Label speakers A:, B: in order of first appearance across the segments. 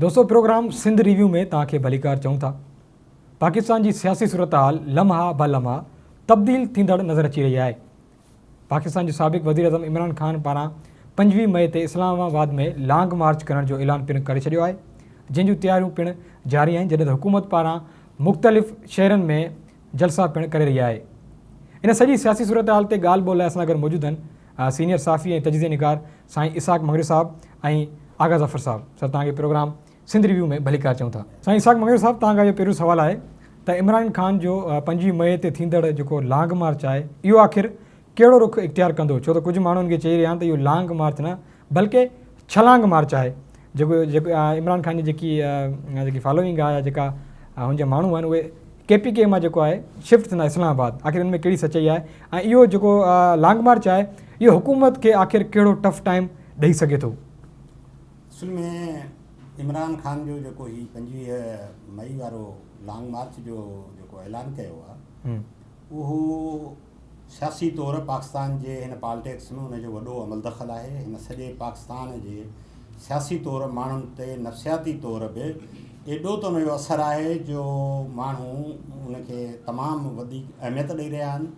A: دوستو programme Sindh review ۾ توهان کي ڀليڪار چئون ٿا. پاڪستان جي سياسي صورتحال لمحا به لمحا تبديل ٿيندڙ نظر اچي رهي آهي. پاڪستان جي سابق وزيراعظم عمران خان پاران 25 مئي تي اسلام آباد ۾ لانگ مارچ ڪرڻ جو اعلان پڻ ڪري ڇڏيو آهي جنهن جون تياريون پڻ جاري آهن جڏهن ته حڪومت پاران مختلف شهرن ۾ جلسا پڻ ڪري رهي آهي. ان سڄي سياسي صورتحال تي ڳالهه ٻولهه لاء اسان سان گڏ موجود آهن سينيئر صحافي ۽ تجزيه نگار سائين اسحاق مڱريو صاحب ۽ آغا ظفر صاحب. سر توهان کي پروگرام سنڌ ريويو ۾ ڀليڪار چئون ٿا. سائين اسحاق مڱريو صاحب توهان کان اهو پهريون سوال آهي ته عمران خان جو 25 مئي تي ٿيندڙ جيڪو لانگ مارچ آهي اهو آخر ڪهڙو رخ اختيار ڪندو ڇو ته ڪجهه ماڻهو ان کي چئي رهيا آهن ته اهو لانگ مارچ نه بلڪه ڇلانگ مارچ آهي جيڪو جيڪو عمران خان جي جيڪي جيڪي فالوئنگ آهي يا جيڪا هن جا ماڻهو آهن اهي ڪي پي ڪي مان جيڪو آهي شفٽ ٿيندا اسلام آباد آخر ان ۾ ڪهڙي سچائي آهي ۽ اهو جيڪو لانگ مارچ آهي اهو حڪومت کي آخر ڪهڙو ٽف ٽائيم ڏئي سگهي ٿو.
B: اصل ۾ عمران خان جو جيڪو هي 25 مئي وارو لانگ مارچ جو جيڪو اعلان ڪيو آهي اهو سياسي طور پاڪستان جي هن پالٽيڪس ۾ ان جو وڏو عمل دخل آهي. هن سڄي پاڪستان جي سياسي طور ماڻهن تي نفسياتي طور به ايڏو ته ان جو اثر آهي جو ماڻهو ان کي تمام وڌيڪ اهميت ڏئي رهيا آهن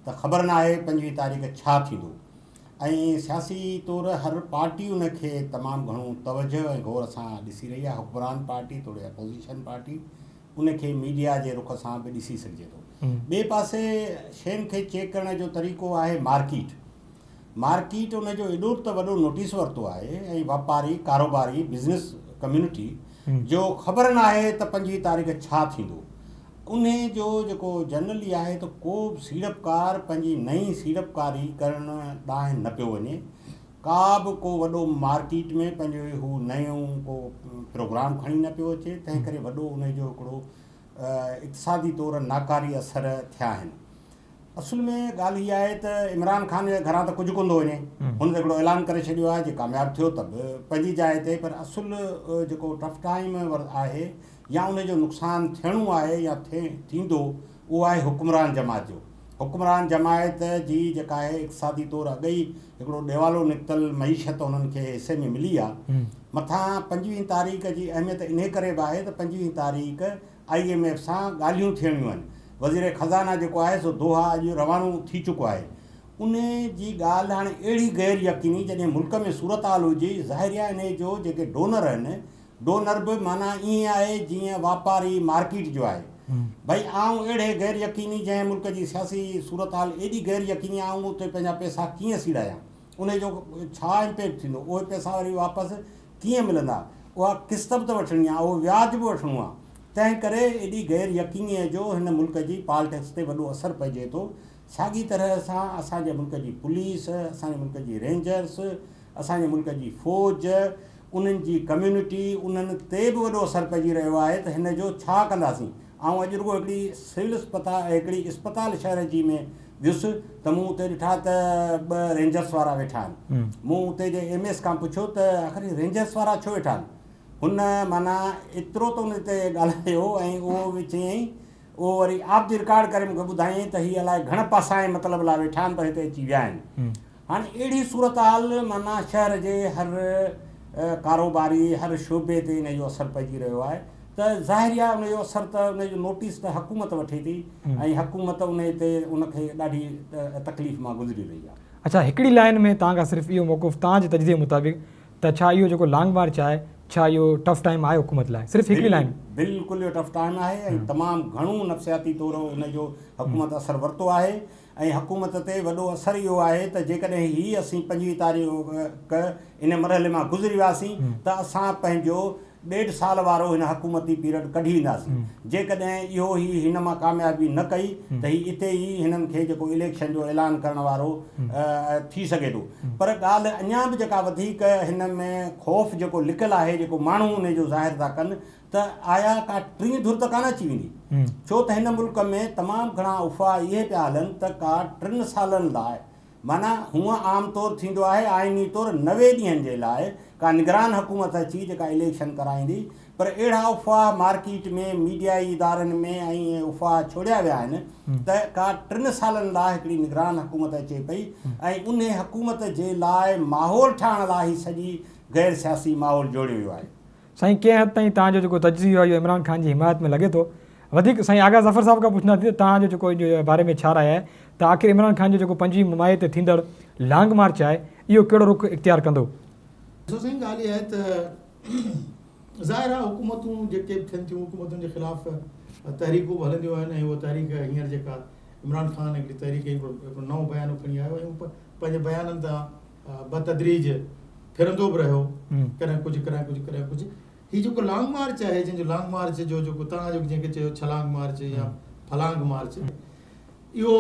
B: ته خبر ناهي 25 تاريخ ڇا ٿيندو ۽ سياسي طور هر پارٽي ان کي تمام گهڻو توجهه ۽ غور سان ڏسي رهي آهي، حڪمران پارٽي توڙي اپوزيشن پارٽي ان کي ميڊيا جي رخ سان به ڏسي سگهجي ٿو. ٻئي پاسي شين کي چيڪ ڪرڻ جو طريقو آهي مارڪيٽ. مارڪيٽ ان جو ايڏو ته وڏو نوٽيس ورتو آهي ۽ واپاري، ڪاروباري، بزنس ڪميونٽي جو خبر ناهي ته 25 تاريخ ڇا ٿيندو. انهي جو جيڪو جنرلي آهي ته ڪو به سيڙپڪار پنهنجي نئين سيڙپڪاري ڪرڻ ڏانهن نه پيو وڃي، ڪا به ڪو وڏو مارڪيٽ ۾ پنهنجو هو نيون ڪو پروگرام کڻي نه پيو اچي، تنهن ڪري وڏو انهي جو هڪڙو اقتصادي طور ناڪاري اثر ٿيا آهن. اصل ۾ ڳالهه هي آهي ته عمران خان جي گهران ته ڪجهه ڪونه ٿو وڃي، هن ته هڪڙو اعلان ڪري ڇڏيو آهي جي ڪامياب ٿيو ته به پنهنجي جاء تي پر اصل جيڪو ٽف ٽائيم آهي يا ان جو نقصان ٿيڻو آهي يا ٿيندو اهو آهي حڪمران جماعت جو. حڪمران جماعت جي جيڪا آهي اقتصادي طور اڳ ئي هڪڙو ڏيوالو نڪتل معيشت انهن کي حصي ۾ ملي آهي. مٿان 25 تاريخ جي اهميت انهي ڪري به آهي ته 25 تاريخ I M F سان ڳالهيون ٿيڻيون آهن. وزير خزانه جيڪو آهي سو دوحا اڄ روانو ٿي چڪو آهي. انهي جي ڳالهه هاڻي اهڙي غير يقيني جڏهن ملڪ ۾ صورتحال هجي ظاهر آهي انهي جو جيڪي ڊونر آهن ڊونر به معنيٰ ائين آهي جيئن واپاري مارڪيٽ جو آهي. ڀئي آئون اهڙي غير يقيني جنهن ملڪ جي سياسي صورتحال ايڏي غير يقيني آهي آئون اتي پنهنجا پئسا ڪيئن سيڙايان؟ انهي جو ڇا امپيڪٽ ٿيندو؟ اهي پئسا وري واپس ڪيئن ملندا؟ اها قسط به ته وٺڻي آهي، اهو وياج به وٺڻو آهي. تنهن ڪري ايڏي غير يقينيء جو هن ملڪ جي پالٽڪس تي وڏو اثر پئجي ٿو. ساڳي طرح سان اسان جي ملڪ جي پوليس، اسان جي ملڪ جي رينجرس، اسان جي ملڪ جي فوج، انهن جي ڪميونٽي، انهن تي به وڏو اثر پئجي رهيو آهي ته هن جو ڇا ڪنداسين. آئون اڄ رڳو هڪڙي سول اسپتال هڪڙي اسپتال شهر جي ۾ ويس ته مون اتي ڏٺا ته ٻه رينجرس وارا ويٺا آهن. مون اتي جي ايم ايس کان پڇيو ته آخر هي رينجرس وارا ڇو ويٺا آهن؟ هن معنيٰ ايترو ته ان تي ڳالهايو ۽ اهو به چيائين اهو وري آف the record ڪري مون کي ٻڌايائين ته هي الائي گهڻ پاسائين مطلب لاء ويٺا آهن پر هتي اچي ويا آهن. هاڻي اهڙي صورتحال معنيٰ شهر جي هر ڪاروباري هر شعبي تي ان جو اثر پئجي رهيو آهي ته ظاهري آهي ان جو اثر ته ان جو نوٽيس ته حڪومت وٺي ٿي ۽ حڪومت ان تي ان کي ڏاڍي تڪليف مان گذري رهي آهي.
A: اڇا هڪڙي لائين ۾ توهان کان صرف اهو موقف توهان جي تجزيي مطابق ته ڇا اهو جيڪو لانگ مارچ آهي ڇا اهو ٽف ٽائيم آهي حڪومت لاء صرف هڪڙي لائين.
B: بلڪل اهو ٽف ٽائيم آهي ۽ تمام گهڻو نفسياتي طور ان جو حڪومت اثر ورتو آهي ۽ حڪومت تي وڏو اثر اهو آهي ته جيڪڏهن هي اسين 25 تاريخ ان مرحلي مان گذري وياسين ته اسان پنهنجو ڏيڍ سال وارو هن حڪومتي پيرڊ ڪڍي اينداسين جيڪڏهن اهو هي هن مان ڪاميابي نه ڪئي ته هي اتي ئي هنن کي جيڪو اليڪشن جو اعلان ڪرڻ وارو ٿي سگهي ٿو پر ڳالهه اڃا به جيڪا وڌيڪ هن ۾ خوف جيڪو لڪل آهي جيڪو ماڻهو ان جو ظاهر ٿا ڪن ته آيا ڪا ٽين ڌر ته ڪانه اچي ويندي؟ ڇو ته هن ملڪ ۾ تمام گهڻا افواهه اهي پيا هلن ته ڪا ٽن سالن لاء معنيٰ هونء عام طور ٿيندو آهي آئيني طور 90 ڏينهن جي لاء ڪا نگران حڪومت اچي جيڪا اليڪشن ڪرائيندي پر اهڙا افواهه مارڪيٽ ۾ ميڊيائي ادارن ۾ ۽ اهي افواهه ڇوڙيا ويا آهن ته ڪا ٽن سالن لاء هڪڙي نگران حڪومت اچي پئي ۽ انهي حڪومت جي لاء ماحول ٺاهڻ لاء هي سڄي غير سياسي ماحول جوڙيو ويو آهي.
A: سائين ڪنهن حد تائين توهان جو جيڪو تجزيو آهي اهو عمران خان جي حمايت ۾ لڳي ٿو. وڌيڪ سائين آغا ظفر صاحب کان پڇنداسين ته توهان جو جيڪو ان جي باري ۾ ڇا راء آهي ته آخر عمران خان جو جيڪو 25 مئي تي ٿيندڙ لانگ مارچ آهي اهو ڪهڙو رخ اختيار ڪندو؟
C: ڏسو سائين ڳالهه اها آهي ته ظاهر آهي حڪومتون جيڪي به ٿين ٿيون حڪومتن جي خلاف تحريڪون به هلنديون آهن ۽ اها تحريڪ هينئر جيڪا عمران خان هڪڙي تحريڪ هڪڙو نئون بيانو کڻي آيو ۽ پنهنجي بيانن تان بتدريج ڦرندو به رهيو ڪڏهن ڪجهه ڪڏهن ڪجهه ڪڏهن ڪجهه هي جيڪو لانگ مارچ آهي جنهن جو لانگ مارچ جو جيڪو توهان جو جنهن کي چيو ڇلانگ مارچ يا فلانگ مارچ اهو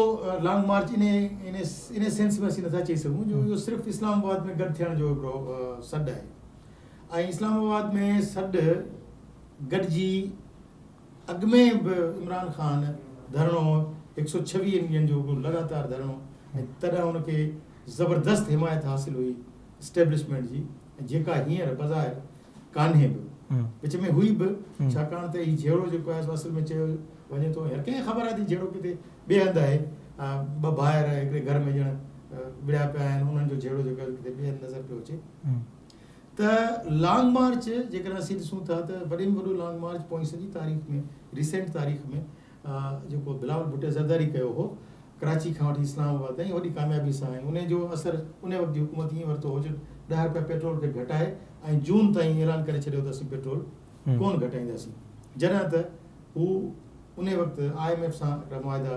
C: لانگ مارچ ان ان ان سينس ۾ اسين نٿا چئي سگهون جو اهو صرف اسلام آباد ۾ گڏ ٿيڻ جو هڪڙو سڏ آهي ۽ اسلام آباد ۾ سڏ گڏجي اڳ ۾ به عمران خان ڌرڻو هڪ سو ڇويهن ڏينهن جو هڪڙو لڳاتار ڌرڻو ۽ تڏهن ان کي زبردست حمايت حاصل هئي اسٽيبلشمينٽ جي ۽ جيڪا هينئر بظاهر ڪانهي به وچ ۾ هئي به ڇاڪاڻ ته هي جهيڙو جيڪو آهي سو اصل ۾ چيو وڃي ٿو هر ڪنهن کي خبر آهي ته جهيڙو ڪٿي ٻئي هنڌ آهي ٻه ڀائر هڪڙي گهر ۾ ڄڻ وڙهيا پيا آهن انهن جو جهيڙو جيڪو آهي ڪٿي ٻئي هنڌ نظر پيو اچي ته لانگ مارچ جيڪڏهن اسين ڏسون ٿا ته وڏي ۾ وڏو لانگ مارچ پوئين سڄي تاريخ ۾ ريسينٽ تاريخ ۾ جيڪو بلاول ڀٽي زرداري ڪيو هو ڪراچي کان وٺي اسلام آباد تائين وڏي ڪاميابي سان ۽ ان جو اثر ان وقت جي حڪومت ائين ورتو هو جو 10 رپيا پيٽرول کي گهٽائي ۽ جون تائين اعلان ڪري ڇڏيو ته اسين پيٽرول ڪونه گهٽائينداسين جڏهن ته هو ان وقت I M F سان هڪڙا معاهدا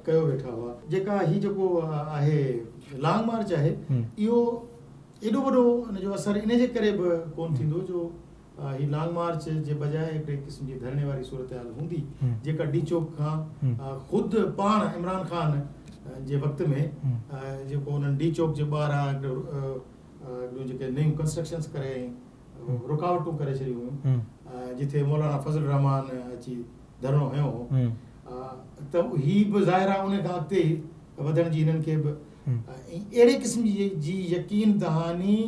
C: ڪيو ويٺا هئا. جيڪا هي جيڪو آهي لانگ مارچ آهي اهو ايڏو وڏو ان جو اثر ان جي ڪري به ڪونه ٿيندو جو هي لانگ مارچ جي بجاء هڪڙي قسم جي ڌرڻي واري صورتحال هوندي جيڪا ڊي چوڪ کان خود پاڻ عمران خان جي وقت ۾ جيڪو انهن ڊي چوڪ جي ٻاهران هڪڙيون جيڪي نيون ڪنسٽرڪشنس ڪري ۽ رڪاوٽون ڪري ڇڏيون هيون جتي مولانا فضل الرحمان اچي ڌرڻو هنيو هو ته هي به ظاهر آهي ان کان اڳتي وڌڻ جي هنن کي به اهڙي قسم جي يقين دهاني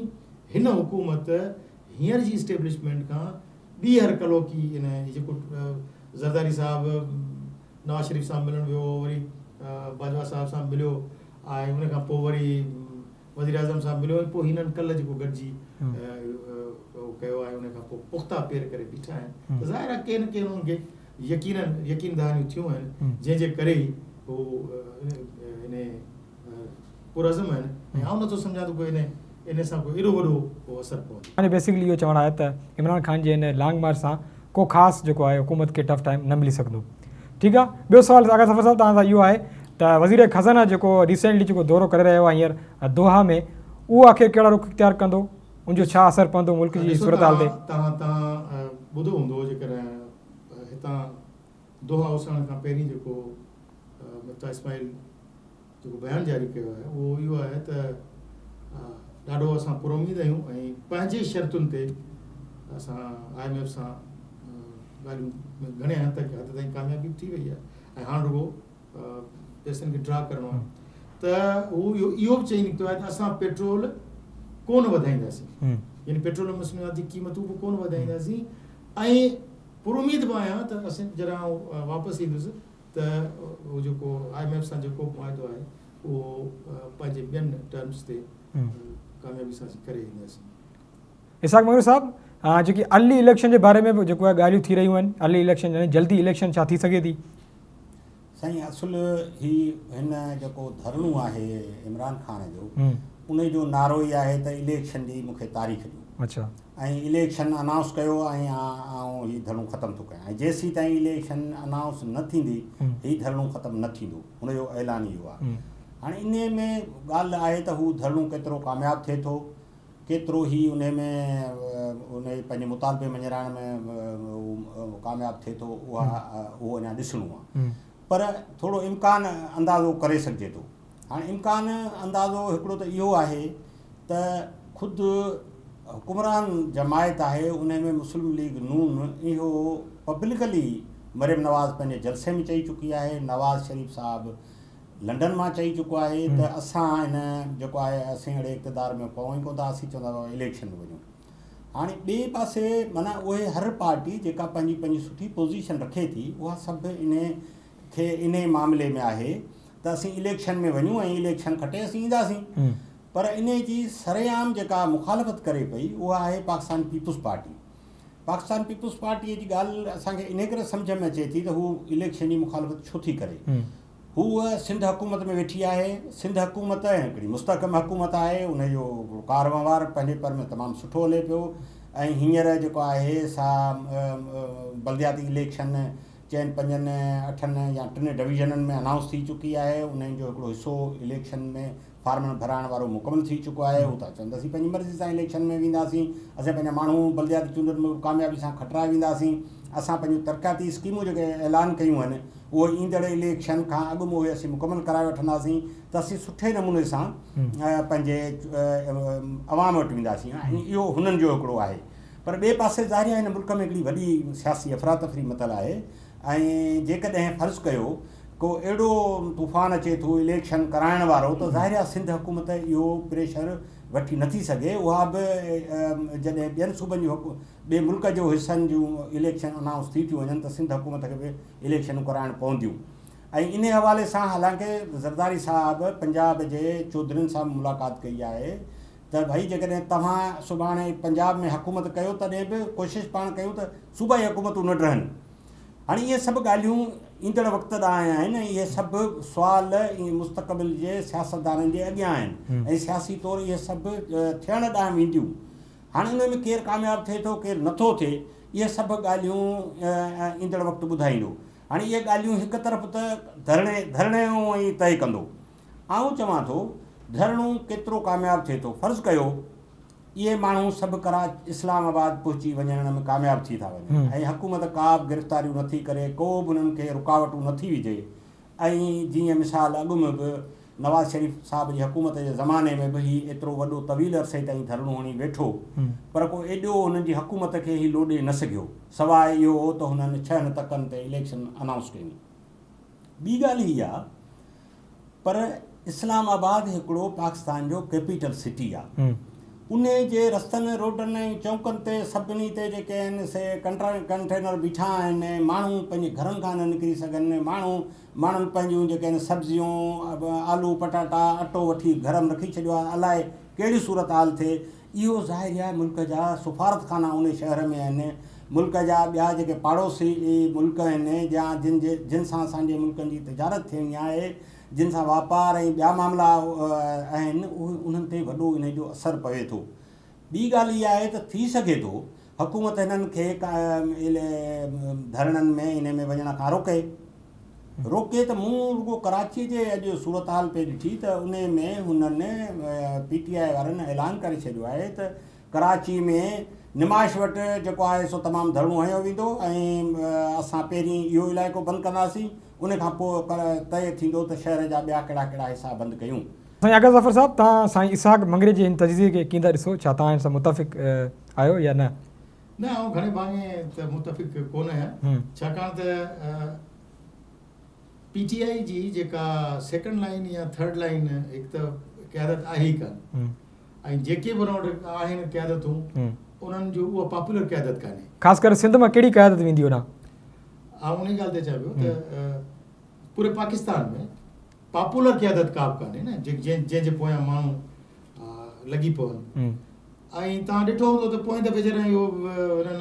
C: هن حڪومت هينئر جي اسٽيبلشمينٽ کان ٻيهر ڪلهوڪي ان جيڪو زرداري صاحب نواز شريف سان ملڻ ويو وري باجوا صاحب سان مليو ۽ ان کان پوء وري وزيراعظم سان مليو ۽ پوء هنن ڪلهه جيڪو گڏجي ڪيو آهي ان کان پوء پختا پير ڪري بيٺا آهن ته ظاهر آهي ڪي نه ڪي انهن کي يقينن يقين دهانيون ٿيون آهن جنهن جي ڪري ئي هو ان پرعزم آهن ۽ آئون نٿو سمجهان ته ڪو ان ان سان ڪو ايڏو وڏو ڪو اثر پوندو.
A: يعني بيسڪلي اهو چوڻ آهي ته عمران خان جي ان لانگ مارچ سان ڪو خاص جيڪو آهي حڪومت کي ٽف ٽائيم نه ملي سگهندو. ٺيڪ آهي ٻيو سوال آغا ظفر صاحب توهان سان اهو آهي ته وزير خزانه جيڪو ريسينٽلي جيڪو دورو ڪري رهيو آهي هينئر دوحا ۾ اهو آخر ڪهڙا رخ اختيار ڪندو ان جو ڇا اثر پوندو ملڪ جي
C: ڏسو
A: صورتحال تي.
C: توهان توهان ٻڌو هوندو جيڪڏهن هتان دوحا اسهڻ کان پهرين جيڪو مفتاح اسماعيل جيڪو بيان جاري ڪيو آهي اهو اهو آهي ته ڏاڍو اسان پراميد آهيون ۽ پنهنجي شرطن تي اسان I M F سان ڳالهيون گهڻي حد تائين حد تائين ڪاميابي به ٿي وئي آهي ۽ هاڻ رڳو پئسن کي ڊرا ڪرڻو آهي ته هو اهو اهو به چئي نڪتو آهي ته اسان پيٽرول ڪونه وڌائينداسين يعني پيٽرول مصنوعات جي قيمتون به ڪونه وڌائينداسين ۽ پراميد به آهيان ته اسين جڏهن آئون واپس ايندس ته اهو جيڪو I M F سان جيڪو به معاهدو آهي اهو پنهنجي ٻين ٽرمز تي ڪاميابي سان اسين ڪري اينداسين.
A: اسحاق مغرب صاحب جيڪي ارلي اليڪشن جي باري ۾ به جيڪو آهي ڳالهيون ٿي رهيون آهن ارلي اليڪشن يعني جلدي اليڪشن ڇا ٿي سگهي ٿي؟
B: سائين اصل هي هن جيڪو ڌرڻو آهي عمران خان جو ان جو نعرو ئي آهي ته اليڪشن جي مونکي تاريخ ڏيو.
A: اڇا.
B: ۽ اليڪشن انائونس ڪيو ۽ آئون هي ڌرڻو ختم ٿو ڪيان ۽ جيسيتائين اليڪشن انائونس نه ٿيندي هي ڌرڻو ختم نه ٿيندو هن جو اعلان اهو آهي هاڻي انهي ۾ ڳالهه آهي ته هو ڌرڻو ڪيترو ڪامياب ٿئي ٿو ڪيترو هي انهي ۾ انهي پنهنجي مطالبي مڃرائڻ ۾ ڪامياب ٿئي ٿو اها اهو اڃا ڏسڻو آهي پر ٿورو امڪان اندازو ڪري سگهجي ٿو. هاڻي امڪان اندازو هڪڙو ته اهو آهي ته خود حڪمران جماعت آهي ان ۾ مسلم ليگ نون اهو پبلڪلي مريم نواز پنهنجي جلسي ۾ چئي چڪي آهي نواز شريف صاحب لنڊن مان چئي چڪو آهي ته اسان هن جيڪو آهي اسين اهڙي اقتدار ۾ پئون ئي ڪونه ٿا اسين چوندا اليڪشن ۾ وڃون هاڻي ٻئي پاسي معنيٰ اهي هر پارٽي جيڪا پنهنجي پنهنجي سٺي پوزيشن رکي ٿي اها سڀ انهي کي انهي معاملي ۾ آهي ته اسين اليڪشن ۾ وڃون ۽ اليڪشن کٽي اسين اينداسين پر انهي جي سرعام جيڪا مخالفت ڪري پئي اها آهي Pakistan peoples party. Pakistan peoples پارٽيء جي ڳالهه اسان کي انهيء ڪري سمجهه ۾ اچي ٿي ته هو اليڪشن جي مخالفت ڇو ٿي ڪري. هوء سنڌ حڪومت ۾ ويٺي آهي. سنڌ حڪومت هڪڙي مستحڪم حڪومت آهي. ان جو ڪار وهنوار پنهنجي پر ۾ تمام سٺو هلي پيو ۽ هينئر جيڪو آهي سا بلدياتي اليڪشن چئن پنجن اٺن يا ٽن ڊويزنن ۾ انائونس ٿي چڪي آهي. انهن جو هڪڙو حصو اليڪشن ۾ فارمن ڀرائڻ وارو مڪمل ٿي چڪو آهي، هو ٿا چون ته اسين پنهنجي مرضي سان اليڪشن ۾ وينداسين، اسين پنهنجا ماڻهو بلدياتي چونڊن ۾ به ڪاميابي سان کٽرائي وينداسين، اسان پنهنجون ترقياتي اسڪيمون جيڪي اعلان ڪيون آهن اهي ايندڙ اليڪشن کان اڳ ۾ اهي اسين مڪمل ڪرائي وٺنداسين ته اسين سٺي نموني سان پنهنجي عوام وٽ وينداسين ۽ اهو هنن جو هڪڙو آهي پر ٻئي پاسي ظاهر آهي هن ملڪ ۾ هڪڙي وڏي سياسي افراتفري متل آهي ۽ جيڪڏهن فرض ڪيو ڪو اهڙو طوفان اچي ٿو اليڪشن ڪرائڻ وارو ته ظاهر آهي سنڌ حڪومت اهو پريشر وٺي نٿي سگهي اها به جڏهن ٻين صوبن جون ٻئي ملڪ جو حصن جون اليڪشن انائونس ٿي ٿيون وڃن ته سنڌ حڪومت کي به اليڪشنون ڪرائڻ پونديون ۽ انهي حوالي سان حالانڪه زرداري صاحب پنجاب جي چوڌرين سان به ملاقات ڪئي آهي ته ڀئي جيڪڏهن توهان سڀاڻي پنجاب ۾ حڪومت ڪيو تڏهن به ڪوشش پاڻ ڪيون ته صوبائي حڪومتون نه ڊهن. هاڻي اهي سڀ ڳالهيون ايندڙ وقت ڏانهن آهن ۽ اهي سڀ سوال مستقبل جي سياستدانن جي اڳيان آهن ۽ سياسي طور اهي سڀ ٿيڻ ڏانهن وينديون. هاڻي انهن ۾ ڪير ڪامياب ٿئي ٿو ڪير نٿو ٿئي اهي سڀ ڳالهيون ايندڙ وقت ٻڌائيندو. هاڻي اهي ڳالهيون هڪ طرف ته ڌرڻي ڌرڻو ئي طئي ڪندو. آئون چوان ٿو ڌرڻو ڪيترو ڪامياب ٿئي ٿو فرض ڪيو اهي ماڻهو سڀ ڪراچ اسلام آباد پهچي وڃڻ ۾ ڪامياب ٿي ٿا وڃن ۽ حڪومت ڪا به گرفتاريون نٿي ڪري ڪو به انهن کي رڪاوٽون نٿي وجهي ۽ جيئن مثال اڳ ۾ به نواز شريف صاحب جي حڪومت جي زماني ۾ به هي ايترو وڏو طويل عرصي تائين ڌرڻو هڻي ويٺو پر ڪو ايڏو هنن جي حڪومت کي هي لوڏي نه سگهيو سواء اهو ته هنن ڇهن تڪن تي اليڪشن انائونس ڪيون. ٻي ڳالهه هي آ پر اسلام آباد هڪڙو پاڪستان جو ڪيپيٽل سٽي آ انهي جي رستن روڊن ۽ چونڪن تي سڀني تي جيڪي آهن سي ڪنٽينر بيٺا آهن ماڻهو پنهنجي گهرن کان نه نڪري سگهن ماڻهو ماڻهن پنهنجون جيڪي آهن سبزيون آلو پٽاٽا اٽو وٺي گهر ۾ رکي ڇڏيو آ الائي ڪهڙي صورتحال ٿئي اهو ظاهر آهي ملڪ جا سفارتخانا انهي شهر ۾ آهن، ملڪ جا ٻيا جيڪي پاڙوسي ملڪ آهن يا جن جي جن سان اسان جي ملڪن جي تجارت ٿيڻي آهي، جن سان واپار ۽ ٻيا معاملا آهن اهي انهن تي وڏو انهي جو اثر پوي ٿو. ٻي ڳالهه اها آهي ته ٿي سگهي ٿو حڪومت هنن کي ڌرڻن ۾ انهي ۾ وڃڻ کان روڪي. روڪي ته مون رڳو ڪراچيء جي اڄ صورتحال پئي ڏٺي ته انهي ۾ هنن پي ٽي آء وارن اعلان ڪري ڇڏيو آهي ته ڪراچي ۾ نمائش وٽ جيڪو آهي سو تمام ڌرڻو هنيو ويندو ۽ اسان پهرين اهو علائقو بند ڪنداسين ان کان پوء طئي ٿيندو ته شهر جا ٻيا ڪهڙا ڪهڙا حصا بند ڪيون.
A: سائين آغا ظفر صاحب توهان سائين اسحاق مڱريي جي هن تجزيي کي ڪيئن ٿا ڏسو ڇا توهان هن سان متفق آهيو يا نه؟
C: نه آئون گهڻي ڀاڱي ته متفق ڪونه آهيان ڇاڪاڻ ته پي ٽي آء جي جيڪا سيڪنڊ لائين يا ٿرڊ لائين هڪ ته قيادت آهي ئي ڪانه ۽ جيڪي به ان وٽ آهن قيادتون انهن جو اها پاپولر قيادت ڪانهي.
A: خاص ڪري سنڌ مان ڪهڙي قيادت ويندي هوڏانهن؟
C: آئون انهي ڳالهه تي اچان پيو ته پوري پاڪستان ۾ پاپولر قيادت ڪا به ڪانهي نه جنهن جي پويان ماڻهو لڳي پون ۽ توهان ڏٺو هوندو ته پوئين دفعي جڏهن اهو هنن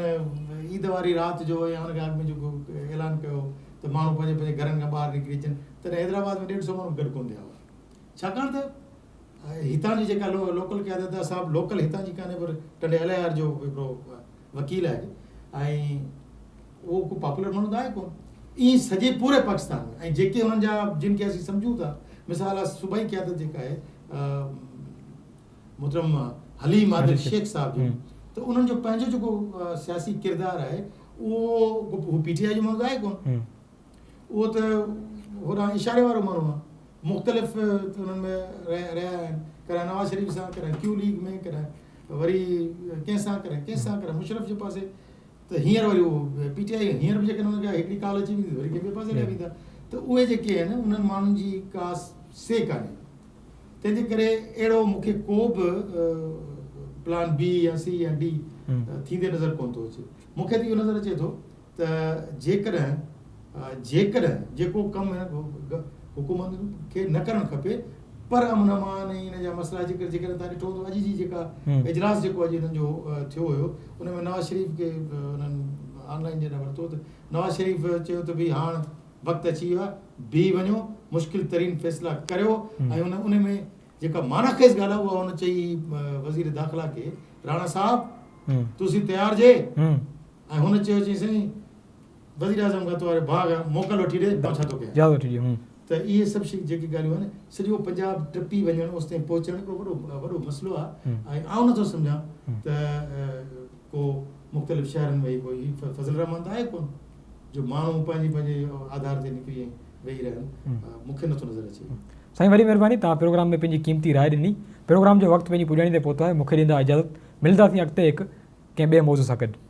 C: عيد واري رات جو يا ان کان اڳ ۾ جيڪو اعلان ڪيو ته ماڻهو پنهنجي پنهنجي گهرن کان ٻاهر نڪري اچن تڏهن حيدرآباد ۾ ڏيڍ سو ماڻهو گڏ ڪونه ٿيا هئا ڇاڪاڻ ته هتان جي جيڪا لوڪل قيادت آهي سا به لوڪل هتان جي ڪانهي پر ٽنڊي الهيار جو هڪڙو وڪيل آهي ۽ اهو ڪو پاپولر ماڻهو ته آهي ڪونه ائين سڄي پوري پاڪستان ۾ ۽ جيڪي انهن جا جن کي اسين سمجهون ٿا مثال آهي صوبائي قيادت جيڪا آهي محترم حليم عادل شيخ صاحب جو ته انهن جو پنهنجو جيڪو سياسي ڪردار آهي اهو هو پي ٽي آء جو ماڻهو ته آهي ڪونه اهو ته هوڏانهن اشاري وارو ماڻهو آهي مختلف انهن ۾ رهيا آهن ڪڏهن نواز شريف سان ڪڏهن ڪيو ليگ ۾ ڪڏهن وري ڪنهن سان ڪڏهن ڪنهن سان ڪڏهن مشرف جي پاسي ته هينئر وري اهو پي ٽي آء هينئر به جيڪڏهن انهن کي هڪڙي ڪال اچي ويندي ته وري ڪنهن ٻئي پاسي هليا ويندا ته اهي جيڪي آهن انهن ماڻهن جي ڪا سي ڪانهي تنهن جي ڪري اهڙو مون کي ڪو به پلان بي يا سي يا ڊي ٿيندي نظر ڪونه ٿو اچي مون کي ته اهو نظر اچي ٿو ته جيڪڏهن جيڪڏهن جيڪو ڪم حڪومت کي نه ڪرڻ کپي. پر امن امان ۽ ان جا مسئلا جيڪر جيڪڏهن توهان ڏٺو هوندو اڄ جي جيڪا اجلاس جيڪو اڄ هنن جو ٿيو هيو ان ۾ نواز شريف کي انهن آن لائين جڏهن ورتو ته نواز شريف چيو ته ڀئي هاڻ وقت اچي ويو آهي بيهي وڃو مشڪل ترين فيصلا ڪريو ۽ ان ان ۾ جيڪا معنيٰ خيز ڳالهه آهي اها هن چئي وزير داخلا کي راڻا صاحب تسين تيار جي ۽ هن چيو چي سائين وزيراعظم کان تواري ڀاء کان موڪل وٺي ڏي مان ڇا ٿو ڪيان. اجازت وٺي ڏي هون. ته اهي سڀ شي جيڪي ڳالهيون آهن سڄو پنجاب ٽپي وڃڻ اوستائين پهچڻ هڪڙو وڏو وڏو مسئلو آهي ۽ آئون نٿو سمجهان ته ڪو مختلف شهرن ۾ ڪو هي فضل الرحمان ته آهي ڪونه جو ماڻهو پنهنجي پنهنجي آڌار تي نڪري ۽ ويهي رهن مون کي نٿو نظر اچي.
A: سائين وڏي مهرباني توهان پروگرام ۾ پنهنجي قيمتي راء ڏني پروگرام جو وقت پنهنجي پڄاڻي تي پهتو آهي مون کي ڏيندا اجازت ملنداسين اڳتي هڪ ڪنهن ٻئي موضوع سان گڏ.